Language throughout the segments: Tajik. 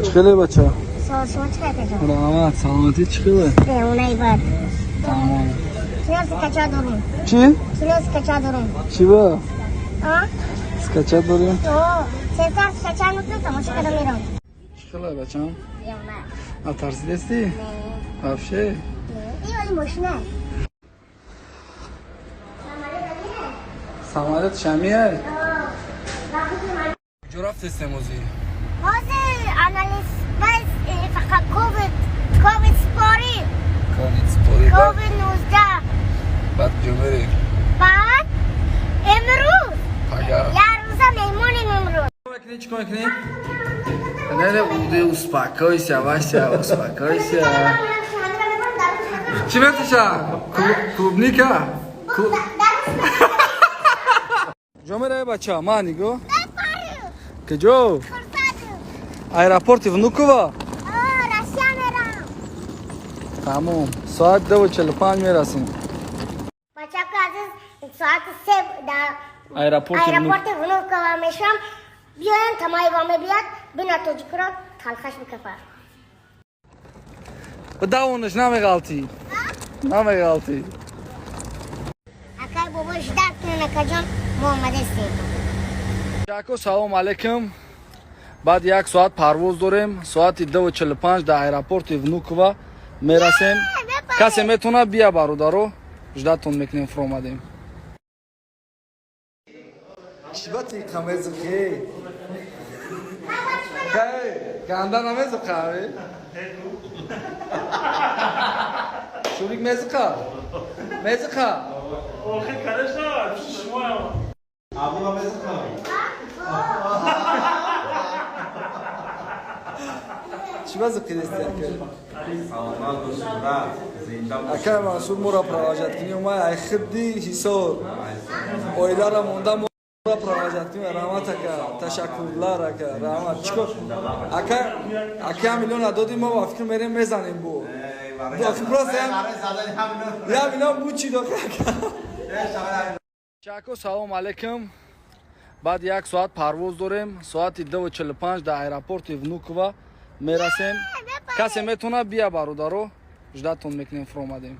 Чӣ хеле, бача? Шумо чӣ хеле, ҷон? Раҳмат, саломатӣ, чӣ хеле? Бемонаи бад. Тамом. Кино скачать дорем. Чӣ? Кино скачать дорем. Чӣ ба? А? Скачать дорем? О, сесар скачать мекунам, тамошо карда мерам. Чӣ хеле, бачам? Бемона. Натарсидестӣ? Не. Вообще? Не. Ин оли мошина. Самолёт шамия? Куҷо рафтестем озӣ? Ҳозир анализ бас, фақат ковид спорӣ. Ковид спорӣ. Ковид 19. Баъд куҷо мерем? Баъд имрӯз. Пага. Як рӯза меҳмонем имрӯз. Мекунӣ, чӣ кор мекунӣ? Не, не, уди, успокойся, Вася, успокойся. Чӣ метиша? Клубника? Куҷо меравӣ, бача? Ма нигоҳ. Куҷо? Аэропорти Внуково? Россия мерам. Тамом. Соат 2:45 мерасем. Бачако азиз, соати 3 дар аэропорти аэропорти Внуково мешавам. Биёем, тамои ва мебиёд, бина тоҷикро талхаш бикафа. Давонаш намеғалтӣ. Намеғалтӣ. Акай бобо, ждать кунен, акаҷон, мо омадастем. Жако, салом алейкум. Баъд як соат парвоз дорем. Соати 2:45 дар аэропорти Внуково мерасем. Касе метавонад бия, бародаро. Ждать тон мекунем, фуромадем. Чӣ камезухе? Ганда намезуқа? Шурик мезуқа? Мезуқа? Охи, конечно, шумо. Абула мезуқа. Чӣ базуқи дести, ака? Саломат бошед, брат. Зинда бошед. Акай Мансур моро провожать кунӣ омад, ай хидди Ҳисор. Оилара монда, моро провожать кунӣ. Раҳмат, ака, ташаккурлар, ака, раҳмат. Чикор? Ака, ака, миллион додим, мо ба фикр мерем мезанем бу. Просто 1 миллион буд, чӣ дохи, ака? Чако, салом алейкум. Баъд як соат парвоз дорем. Соати 2:45 дар аэропорти Внуково мерасем. Касе метавонад бия, бародаро. Ждать тон мекунем, фуромадем.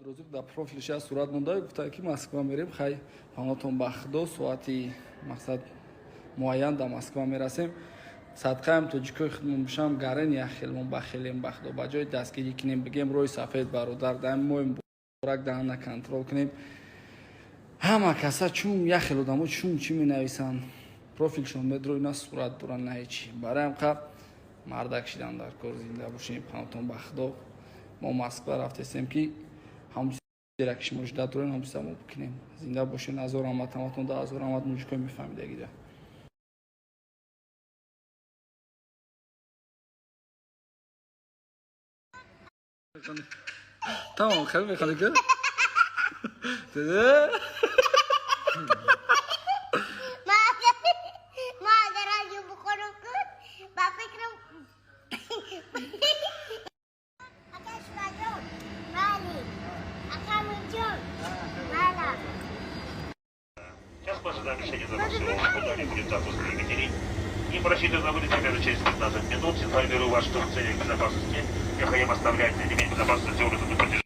Розук дар профилша сурат монда, гуфта ки Москва мерем. Хай, панотон ба Худо, соати мақсад муайян дар Москва мерасем. Садқаем тоҷикои худмон бишам, гарен як хелмон ба хелем, ба Худо, ба ҷои дастгирӣ кунем, бигем роҳи сафед, бародар, даем моем борак даҳана контрол кунем. Ҳама каса чун як хел одамо чун чӣ менависанд, профилшон медрои, на сурат доранд, на ҳечи. Барои ҳам мардак шидан дар кор. Зинда бошем, панотон ба Худо. Мо Москва рафтесем, ки ҳамзера ки шумо ждать дорем, ҳамчиза мо бикунем. Зинда бошем, ҳазор раҳмат ҳаматон, да ҳазор раҳмат, мужикои мефаҳмидагида. Тамом, хеле мехонӣ ки? Ма агар радио бихонам ку, ба фикрам ака Шураҷон, бале, ака Амирҷон, бала. Сейчас мы ожидаем решения запуска. Далее будет запуск двигателей. И рассчитываем на вылет примерно через 15 минут. Информирую вас, что в целях безопасности необходимо оставлять ремень безопасности на протяжении